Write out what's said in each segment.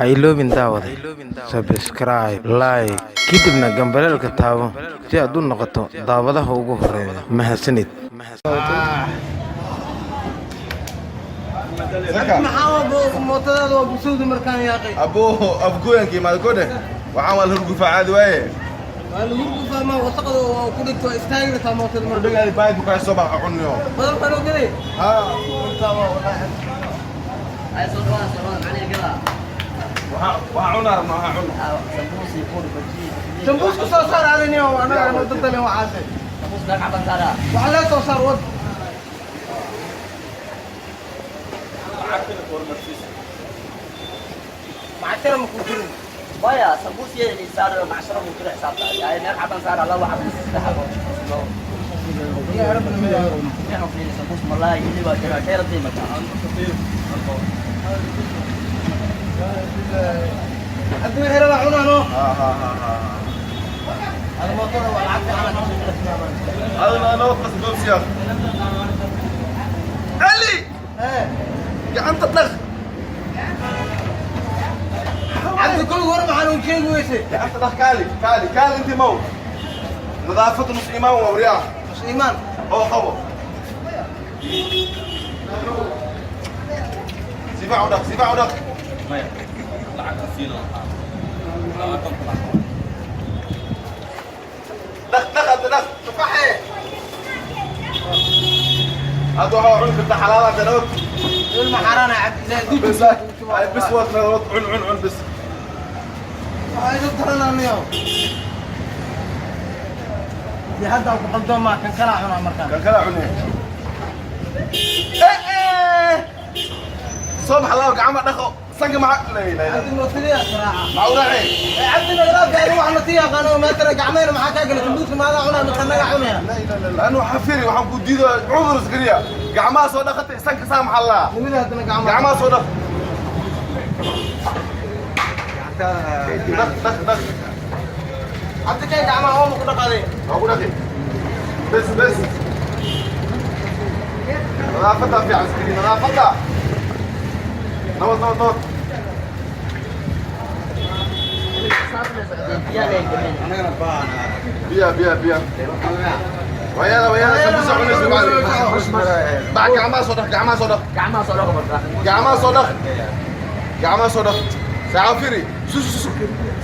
Ha iloobin daawade, subscribe, like, kadibna gambaleelka taabo si aad u noqoto daawadaha ugu horeeya. Mahadsanid. Maxaa mootadaada waa busowda markaan yaaqay? Abo afgooyanka imaada kodhe, waxaan waa la hurgufaa caadi waaye. Waa lagu gufaa, wasaqda oo ku dhigto waa istaagi kartaa mootada marka. Dhagaadi baayid ku soo baxa cunniyo. Badan baan ogaday. Ha. Intaa waa wallaahi. Waxaa cunaa rabna, waxaa cunno. Sambuus ku soo saar adini oo anaga aan wadada leen waxaase. Waxa lee soo saar wad. Macashara ma ku jirin. Maya, sambuus yeeli saar macsharo ku jira xisaabta. Ay meel xaban saar Allah waxa ku saddex xabo. Iyo arabna ma yahay. Waxaan fiirin sambuus malaay ili waa jira kayra tiimaka. Haddii wixii rabaa cunaano. Ha ha ha ha. Hada mootada waa lacag fiican ka soo shaqaysanaa. Adana nabad qas goobsiya. Ali! Ee, gacanta dhaq. Cabdi kul hore maxaan u sheegi weysay? Gacanta dhaq, kaali kaali kaali, intii maw nadaafadu nus iimaan waa wariyaa. Nus iimaan. Oo qabo, sifac u dhaq, sifac u dhaq. Dhaq dhaq hadda dhaq. Tufaxee. Hadda waxaa cuni karta xalaal hadda nabad. Ilma xaaraan ah cabdi ilaahay dib. Bes ay bes waad nabad, cun cun cun bes. Waxaa iga darananayo. Dee hadda ku qaldoomaa kan kala cunaa markaan. Kan kala cune. Soo bax laba gacmo dhaqo sanka maca la ilaha. Cabdi mootadii raaca. Maca u raacay. Ee cabdi nagala gaari waxna tii yaqaano maantana gacmeyna maxaa kaa galay sambuuska maadaa cunaa mise naga cunayna. La ilaha illa anu xafiri, waxaan ku diido cudur iskariya gacmaha soo dhaqatay sanka saa maxaa laa. Nimida haddana gacmaha. Gacmaha soo dhaq dhaq dhaq dhaq. Cabdi kay gacmaha oo ma ku dhaqaaday. Waa ku dhaqi bes bes, nadaafadda fiican iskari, nadaafadda nabad nabad nabad. Biya biya biya ويلا ويلا سمبوسة cunaysa macallin. Bac gacmaha soo dhaq, gacmaha soo dhaq. Gacmaha soo dhaqo marka. Gacmaha soo dhaq, gacmaha soo dhaq. Saaca firi su su su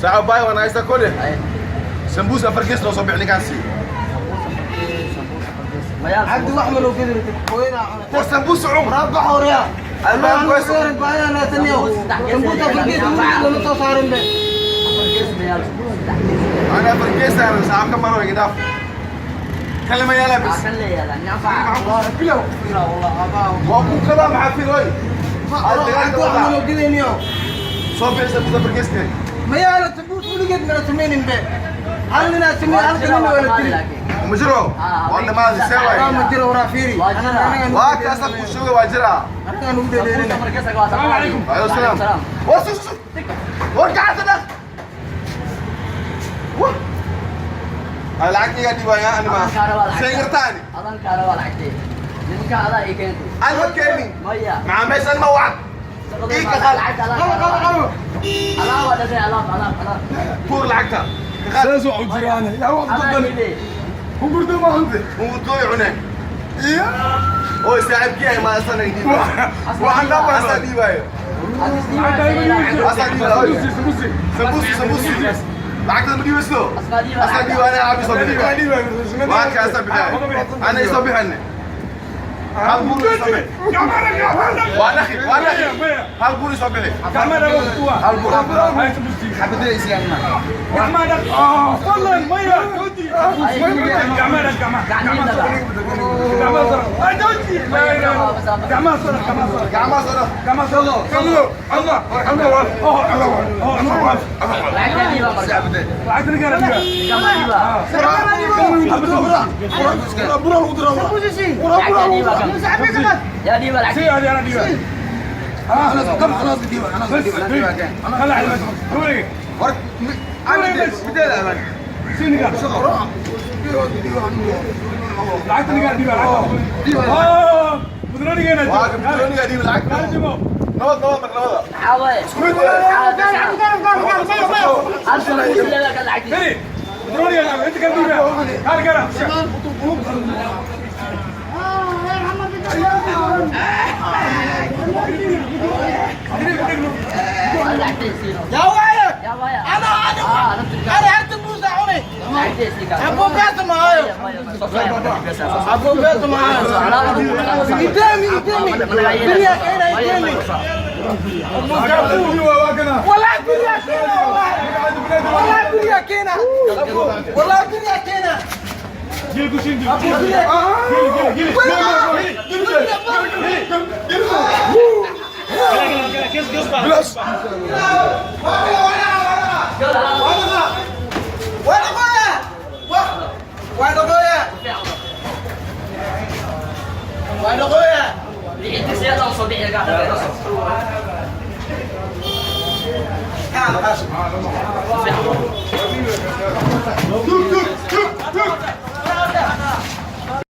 saaca baay waan haysta kole. Sambuus afar gees loo soo bixi ninkaasi. Maya. Cabdi wax ma loo gedi rabtid hooyadaa cunay. War sambuus cun. Rabba xoriya. Albaab kuwaas. Sambuusa fargees lama soo saarin be. Ana afar gees saaran saaca ka maro iga dhaaf kalima yaala bas. Kan leeyahay naafa. Bilow fiira wallah abaa. Waa ku kada maxaa firi oy. Cabdi wax ma loo gedayniyo. Soo bixi sambuus afar gees keen. Ma yaala sambuus weligeed mana samaynin be. Hal ninaa sameey, halka nin waa la dili. Ma jiro, waa dhamaadi see Waa waay. ma jiro waraa fiiri. Waa kaasa ku sheegay waa jiraa. Anaga nugu dheeleelina. Assalaamu calaykum. Alaykum salaam. War su su war gacanta dhaq. Wah, ay lacagta iga dhiibaya anima seegartaani. Adan kaara waa lacagtay. Nimanka adaa ii keentay. Anma keeni. Maya. Maca meesha anma wacd ii ka qaad. Qabo qabo qabo. Alaab waa dhashay, alaab alaab alaab. Tuur lacagta ka qaad. Saas waa u jiraan yaa wax Adaa ku iibey. hungurdo ma hunte. Hungurdooy cuneen oo saaxiibkii ay maasana dhiibaayo. Waxaan dhan Asaa dhiibaayo. Asaa dhiibaayo. Sambuus sambuus lacagta ma dhiibayso, asaa dhiiba, ana caabi soo bixi waa ka asaa bixi, ana isoo bixine hal buur isoo bixi, waa dhaqi waa dhaqi, hal buur isoo bixi, hal buur. Gacmaha soo dhaq. Lacagta dhiiba marka. Gacmaha dhiiba. Sambuus. Yaa dhiiba lacagta. War mideeda amaan. Waa ka bidrooniga dhiiba lacagta. Nabad nabad marka nabada. Maxaa waaye? Isku mid. Hal sambuus leedahay kan lacagtiisa. Hal lacagtiisa. Yaa waaya. Yaa waaya. Ana ana Ah, naftirka. ana hal sambuus aa cunay. Lacagtiisa kaa. Abuu beesa maayo. Maya, maya, soo socda, beesa, soo socda. Abuu beesa maayo. Idemi idemi. Beriya keena idemi. Wallahi beriya keena wallahi. Wallahi beriya keena. Wallahi beriya keena. Abuu beriya. Lacagtiisa yaa soo bixi kaa.